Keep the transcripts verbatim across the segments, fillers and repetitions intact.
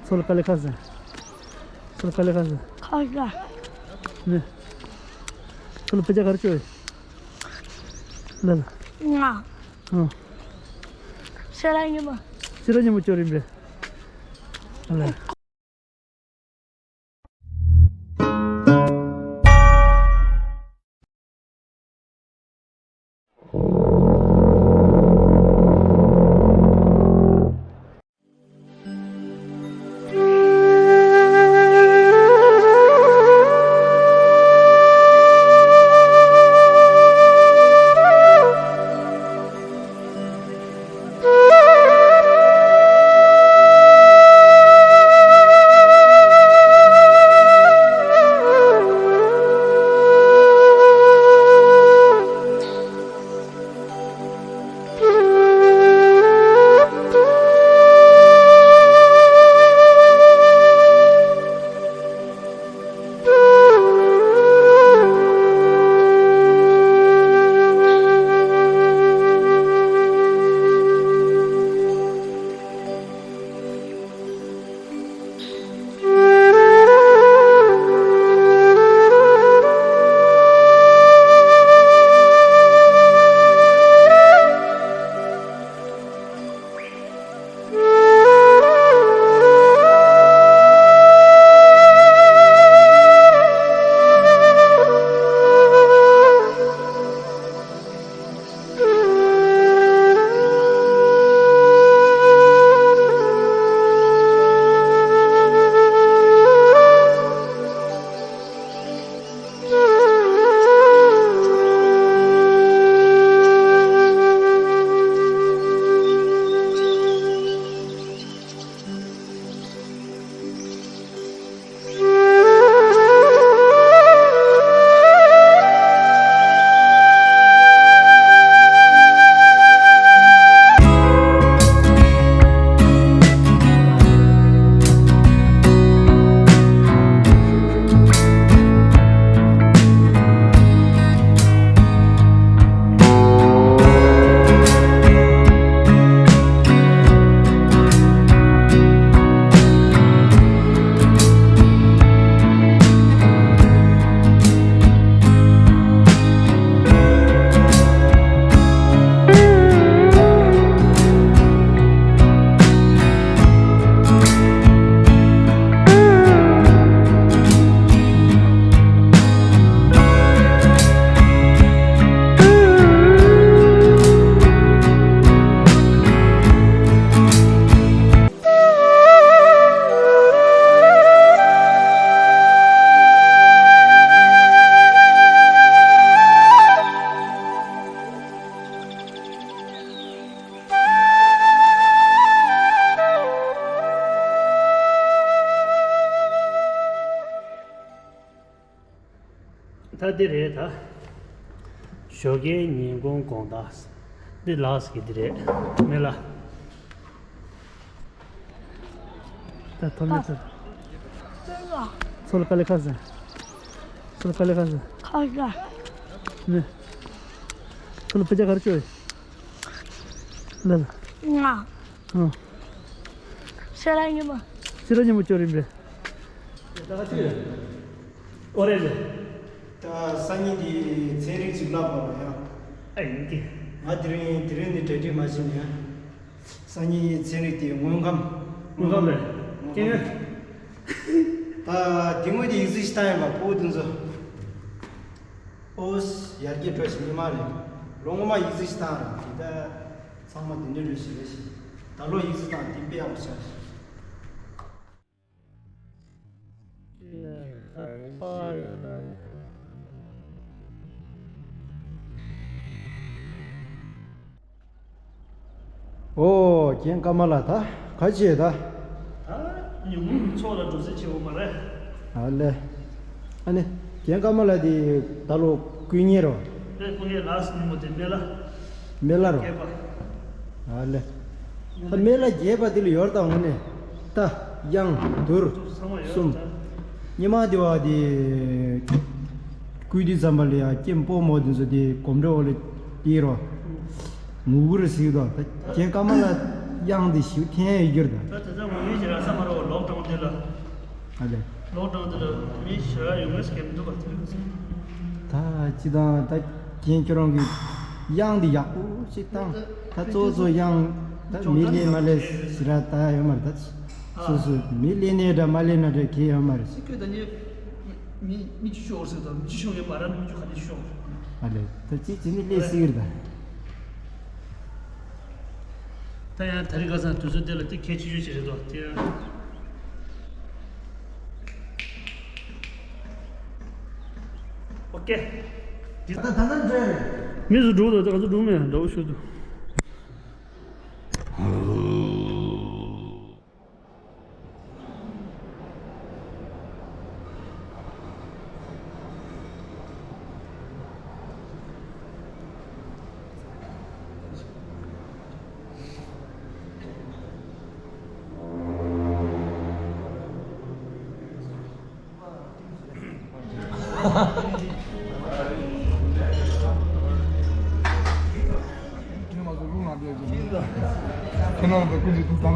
ཚོ་ལ་དཀའ་ལས་ཁག་ཟེར། ཚོ་ལ་དཀའ་ལས་ཁག་ཟེར། ཁག་ཟེར། ནི། ཚོ་ལ་དཔེ་ཆ་ག་རེ་བཅོས་ཡོད། ལ་ལ། ང་། ཨང་། ཤེས་རབ་སྙིང་པོ། ཤེས་རབ་སྙིང་པོ་བཅོས་རིན་པས། ལ་ལ། ད་འདི་རེད་ད། ཞོགས་ཀའི་ཉིན་གུང་དགོང་དག་འདི་ལགས་ཀྱི་འདི་རེད། མེ་ལ། ད་ཐོབ་ནས་ཚོ། ཚོ་ལ་དཀའ་ལས་ཁག་ཟེར། ཚོ་ལ་དཀའ་ལས་ཁག་ཟེར། ཁག་ཟེར། ནི། ཚོ་ལ་དཔེ་ཆ་ག་རེ་བཅོས་ཡོད། ལ་ལ། ང་། ཨང་། ཤེས་རབ་སྙིང་པོ། ཤེས་རབ་སྙིང་པོ་བཅོས་རིན་པས། ད་ག་ཚོད་རེད། ཨོ་རེད་རེད། ད་སང་ཉིན་དེ་ཚན་རིག་ཅིག་བསླབ་པ་ལ་ཡང་། ཨ་ཡིན་གི། ང་དེ་རིང་དེ་རིང་ནས་གྲ་སྒྲིག་མ་བྱས་ནས་ཡང་། སང་ཉིན་ཚན་རིག་དེ་དངོས་ཁམས། དངོས་ཁམས་རེད། སྐྱེ་དངོས། ད་དེ་དངོས་དེ་ཡིག་གཟུགས་ཤིག་བཏང་ཡིན་པ་ཕྲུ་གུ་དེ་ཚོ། ཨོ། ཡར་རྒྱས་འགྲོ་ཞིག་ཉི་མ་རེད། ལོ་སྔོན་མ་ཡིག་གཟུགས་ཤིག་བཏང་རེད་དེ་ད་ཚང་མ་དེ་འདྲ་རེད་ཞིག་རེད་ཞིག་ད་ལོ་ཡིག་གཟུགས་བཏང་དེ་དཔེ་ཡག་པོ་ཆགས་ཤིག་ཨོ། རྒན་ཀརྨ་ལགས་ད་ག་བྱེད་ད། ད་ཉིན་མོ་ཚོགས་ལ་འགྲོ་ས་བྱེད་འོང་མ་རེད། ཨ་ལེ། ཨ་ནི། རྒན་ཀརྨ་ལགས་དེ་ད་ལོ་སྐུ་ཉེ་རོ། དེ་སྐུ་ཉེ་ལགས་སུ་ཉིན་མོ་དེ་མེ་ལ། མེ་ལ་རོ། སྐྱེས་པ། ཨ་ལེ། ད་མེ་ལ་རྒྱས་པ་དེ་ལ་ཡོར་དང་ངོ་ནས། ད། དབྱངས་དུར། ཚང་མ་ཡོད་གསུམ། ད། ཉི་མ་དེ་བ་དེ། སྐུ་དུས་ཙམ་པ་ལ་ཡང་སྐྱེམས་སྤོ་མོ་དེ་ཚོ་དེ་གོམ་བགྲོད་འོག་ལ་དེ་རོ། ངུ་གུ་རུ་ཟིག་དོ། ད་རྒན་ཀརྨ་ལགས་དབྱངས་དེ་ཞིག་འཐེན་ཡོད་རྒྱུར་ད། ད་དེ་ཚོ་ངུ་ཡོད་ཀྱི་ར་ས་མ་རོ་ལོག་དང་ ཨ་ལེ། ལོག་དྲངས་དེ་ལ་མི་ཞེ་དྲག་ཡོང་ངེས་ཀྱི་མི་འདུག་པ་དེ་རེད། ད་ཅི་དང་ད་རྒན་ཁྱོད་རང་གི་དབྱངས་འདི་ཡག་པོ་ཞིག་བཏང་། ད་གཙོ་གཙོ་དབྱངས་ད་མི་ལེན་མ་ལེན་ཞེ་དྲག་ད་ཡོད་མ་རེད། ད་སོ་སོ་མི་ལེན་ནའི་འདྲ་མ་ལེན་ན་འདྲ་གལ་ཡོད་མ་རེད། སི་ཀོས་ད་ཉེ་མི་མི་ཅི་ཤོར་ཟེར་དང་མི་ཅི་ཤོར་ངེས་པ་ར་མི་ཅི་ག་ནས་ཤོར། ཨ་ལེ། ད་ཅི་ཅི་ནི་ལས་སྲིད་རེད་ད། ད་ཡང་ད་རིང་ཁ་སང་དུས་ཚོད་དེ་ལ་དེ་གལ་ཆེ་ཤོས་ཅིག་རེད་དོ། དེ་ཡང་ཨོ་ཀེ། ད་ད་ནང་འདྲ་རེད། མི་ཚོ་འགྲོ་དང་ད་ག་ཚོད་འགྲོ་མེད་འདྲ་བོ་ཤོད་དུ།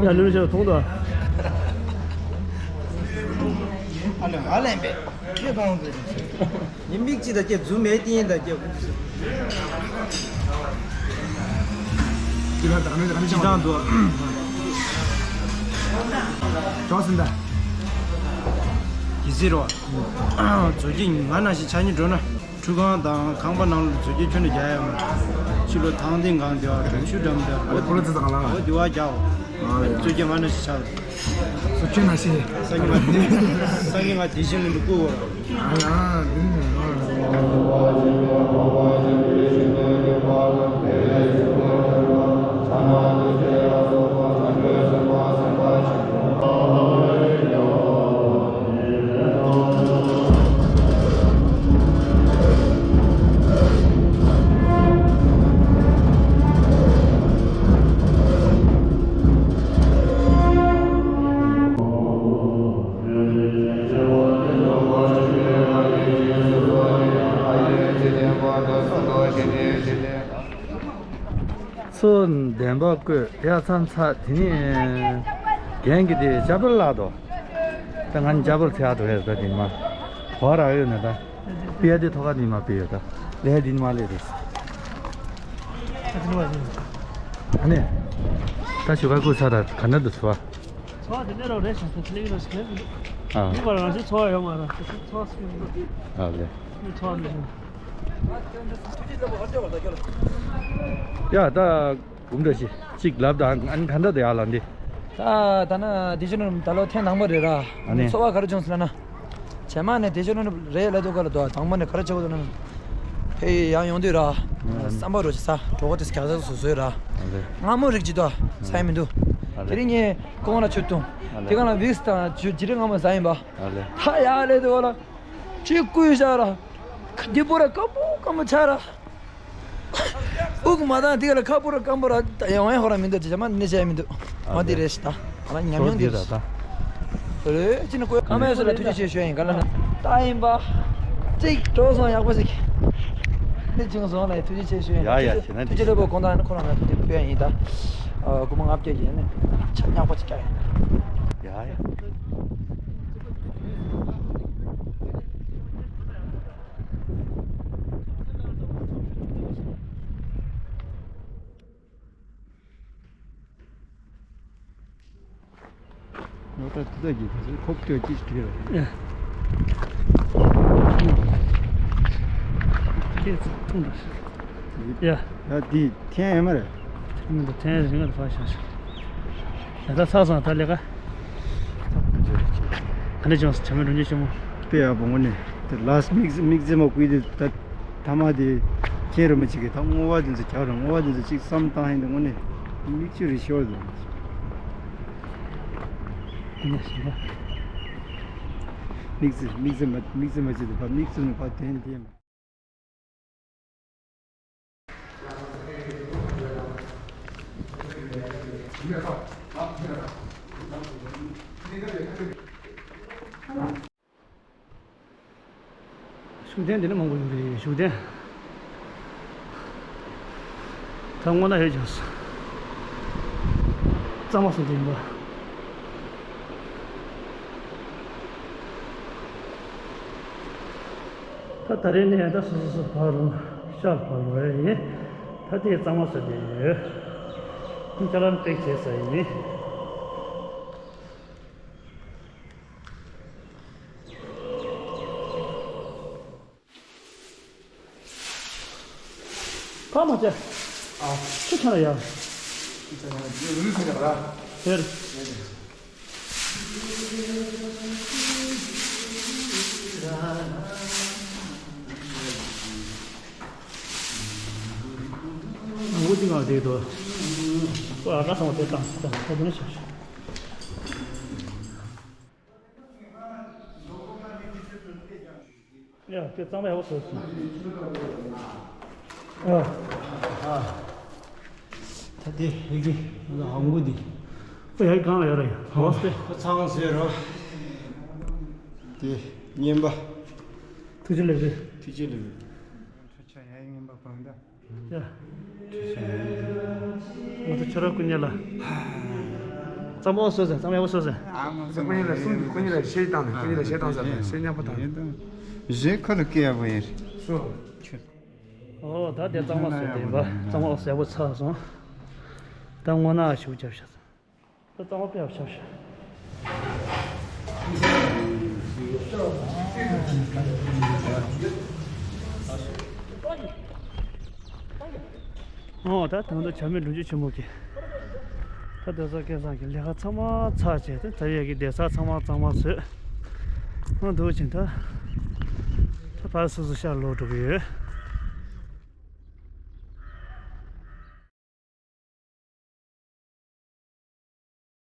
ཡ་ལུས་ཤ་ཐོང་དང་། ཨ་ལེ་ཨ་ལེ་པས་ཁྱེད་གང་དུ། ཉི་མིག་ཅི་ད་ཀྱེ་རྫུ་མེད་ཏིང་ད་ཀྱེ། ཅི་ད་ད་ནི་ད་ནི་ཅང་དུ། ཅོག་སིན་ད། གི་སི་རོ། མཛོད་ཀྱི་ང་ན་ཞིག་ཆ་ཉི་འགྲོ་ན། ཁྲུས་ཁང་དང་ཁང་པ་ནང་ལ་མཛོད་ཀྱི་ཁྱོན་ནས་རྒྱག་ཡ་མ། ཕྱི་ལོ་ཐང་ཏིང་གང་དེ་བ་གྲོང་ཆུ་འགྲམ་དེ་བ་གོ་ལ་ཙི་ཙང་ལ། འོ་དེ་བ་རྒྱག་འོ། མཛོད་ཀྱི་ང་ན་ཞིག་ཆ། སོ་ཁྱོད་ན་ཤེས། སང་ཉིན་ང་དེ་སང་ཉིན་ང་དེ་བཞིན་ལ་འདུག་གོ། ཨ་ཡ། ཚུར་བདེན་པ་བཀོད་དེ་ཡང་མཚམས་ཚར། དེ་ནས་རྒན་གྱི་དེ་ཇ་པལ་བརླག་དོ། ད་ང་ནི་ཇ་པལ་ཚེ་ཨ་དོ་ཡ་ད་དེ་མ་གོ་ར་ཡོད་ན་ད། པི་ཡ་དེ་ཐོ་ག་དེ་མ་པི་ཡོད་ད། ལས་དེ་མ་ལས་རེད། ཨ་ནི། ད་ཞུ་ག་ཀུ་ས་ད་ག་ན་དུ་སུ་བ། ཚོགས་དེ་ནས་རོགས་རེད་ཤག་ཚོགས་ཚེ་ལེགས་རོགས་ཤིག་ལེགས་འདུག་ཨ། མི་བར་རང་བཞིན་ཚོགས་ཡོད་མ་རེད། ཚོགས་སུ་ཡོད་འདུག་ཨ་ལེ། མི་ཚོགས་མི་ཤེས། ཡ་ད་གུམ་འདྲ་ཞིག་ཅིག་ལབ་ད་ཨ་ནི་ག་འདྲ་ད་ཡ་ལ་འདི། ད་ད་ན་དེ་ཆུ་ནུ་ད་ལོ་ཐེངས་དང་པོ་རེད་ར། ཨ་ནི། ཚོར་བ་ག་རེ་བྱུང་ཟེར་ན། ཇེ་མ་ནས་དེ་ཆུ་ནུ་རེད་ལ་དུ་ག་ལ་དོ་དང་པོ་ནས་ག་རེ་བྱེད་དགོས་འདུག་ན། ཕེ་ཡང་ཡོང་དུས་ར། ཨ་ནི། བསམ་པ་རོ་ཅི་ས་གྲོགས་པོ་དེ་སྐྱ་ས་སུ་བཟོས་ར། ཨ་ནི། སྔ་མོ་རིག་ཅི་དོ་ས་ཡ་མི་འདུག་ཨ་ནི། དེ་རིང་ངས་ཀོང་ལ་ཆུ་བཏུང་། ཨ་ནི། དེ་ག་ལ་བིགས་དང་ཇི་རིགས་སྔ་མོ་ཟ་ཡིན་པ། ཨ་ལེ། ད་ཡག་ལེ་དུ་བ་ལ། ཅིག་བསྐུས་བཞག་ར། ཁ་འདི་པོ་ར་སྐམ་པོ་སྐམ་པོ་ཆགས་ར། དབུགས་མ་བཏང་དེ་ག་ལ་ཁ་པོ་ར་སྐམ་པོ་ར་ད་ཡང་ཡང་ཧོ་ར་མི་འདུག་ཅི་ཅི་མ་ནི་བྱས་མི་འདུག་ཨ་མ་དེ་ལེ། རེད་ཤི་ད། ང་ཉམས་མྱོང་དེ་ཚོ་རེད་ཤི། ད། རེད་ཅི་ནི་ཀོ་ཨ་མའི་སུ་ལ་ཐུགས་རྗེ་ཆེ་ཞུ་ཡིན་ག་ལ་ན། ད་ཡིན་པ། ཅིག་འགྲོ་སོང་ཡག་པོ་ཞིག་ནི་ཅིང་སོང་ལ་ཐུགས་རྗེ་ཆེ་ཞུ་ཡིན། ཡ་ཡ་བྱས་ན་ཐུགས་རྗེ་ལེགས་པོ་དགོངས་དག་ནི་ཁོ་རང་ལ་ཐུགས་རྗེ་ཕུལ་ཡ་ཡིན་ད། ཨ་སྒོར་མོ་ལྔ་བརྒྱ་ཡིན་ནི། ཆ་ཉག་པོ་ཅིག་རྒྱག་ཡིན། ཡ་ཡ། ང་ད་དེ་དག་གི་དེ་ཚོ་ཁོག་སྤྲོད་ཅིག་བྲིས་རོགས། ཡ། ཁྱེད་ཚོ་ཐུང་ར། ཡ། ཡ་དེ་འཐེན་ཡོད་མ་རེད། འཐེན་མི་འདུག་འཐེན་རིང་ལ་ཕར་བཞག་ཤག་ཡ་ད་ཚར་སོང་ད་ལས་ཀ་ད་ནི་ཅུང་ཟད་བྱ་མི་འགྲོ་རྒྱུ་ཆེན་མོ། དཔེ་ཡག་པོ་ངོ་ནས་དེ་ལ་སི་མིག་མིག་རྩེ་མོ་བརྐུས་དུས་ད་ཐ་མ་དེ་ཁྱེད་རིན་པོ་ཆེ་གིས་ད་བསྔོ་བ་དེ་ཚོ་རྒྱག་རོགས། བསྔོ་བ་དེ་ཚོ་ཅིག་བསམ་བཏང་ཡིན་དུས་ངོ་ནས་མིག་ཆུ་རེ་ཤོར་འདུག་ཡིན་ན་ཞིག་ལ། མིག་རྩེ་མིག་རྩེ་མ་མིག་རྩེ་མ་བྱེད་དུས་ཕ་མིག་རྩེ་ནས་ཕ་དེན་དེ་མ། བཞུགས་གདན་འདི་ནི་མང་པོ་ཡོད་རེད། བཞུགས་གདན་ད་སྔོན་ན་ཡོད་ཀྱང་གཙང་མ་སོང་དེ་ཡིན་པ། ད་རེས་ནས་ད་སོ་སོ་སོ་ཕར་རུ་ཤར་ཕར་རུ་ཡིན། ད་དེ་གཙང་མ་བཟོ་བསྡད་ཡོད། ཅ་ལག་པེག་བྱས་ས་ཡིན། ཕ་མ་ཅེ། ཨ། ཁྱི་ཁྱོད་ལ་ཡ། ཁྱི་ཁྱོད་ལ་ཡ། ལུས་ཟིན་ཡ་ར། ཧེར། ཨ་འུ་ཅི་གང་བསྡད་འདུག་ཨ་ཁ་སང་བ་དེ་བཏང་བཏང་ཁ་དོན་ཆགས། ཡ། ཁྱོད་གཙང་མ་ཡག་པོ་བཟོས་སོང་། ཨ། ཨ། ད་དེ་ཡི་གེ་ང་ཚོ་ཧང་གོ་འདི། ཨོ་ཡ་གང་ལ་ཡོད་ར་ཡ། ཧོ་སྟེ། ཁོ་ཚང་ཟེར་རོ། དེ་རྔན་པ། ཐུགས་རྗེ་ལེགས་འབུལ། ཐུགས་རྗེ་ལེགས་འབུལ། ཁྱོད་ཆ་ཡ་ཡི་རྔན་པ་བང་ད། ཡ། ང་ཚོ་ཁྱོད་རང་སྐུ་ཉིད་ལ། གཙང་མ་བཟོས་ཟེར། གཙང་མ་ཡག་པོ་བཟོས་ཟེར། ཨ་མ་སྐུ་ཉིད་ལ་གསུང་། སྐུ་ཉིད་ལ་གཞས་བཏང་ནས། སྐུ་ཉིད་ལ་གཞས་བཏང་ཟེར་ནས། གཞས་མཉམ་པོ་བཏང་། གཞས་ཁ་ལ་སྐད་ཡག་པོ་ཡིན། སོ། ཨོ་ད་དེ་གཙང་མ་བཟོས་བསྡད་པ། གཙང་མ་ཡག་པོ་ཚར་སོང་། ད་སྔོ་ནག་ཞིག་རྒྱབ་ཤག་ད་གཙང་མ་དཔེ་ཡག་པོ་ཆགས་ཤག་ཨོ་ད་ད་ལྟ་བྱ་མེད་སྒྲུབ་བརྒྱུད་ཆེན་མོ་གི། ད་རྡོ་བཟའ་སྐལ་བཟང་གི་ལས་ཀ་ཚང་མ་ཚར་བྱས། ད་ད་ཡ་གི་སྡོད་ས་ཚང་མ་གཙང་མ་བཟོས། ཨ་འདུག་ཅིང་ད། ད་ཕར་སོ་སོ་ཤར་ལོག་འགྲོ་གི་ཡོད།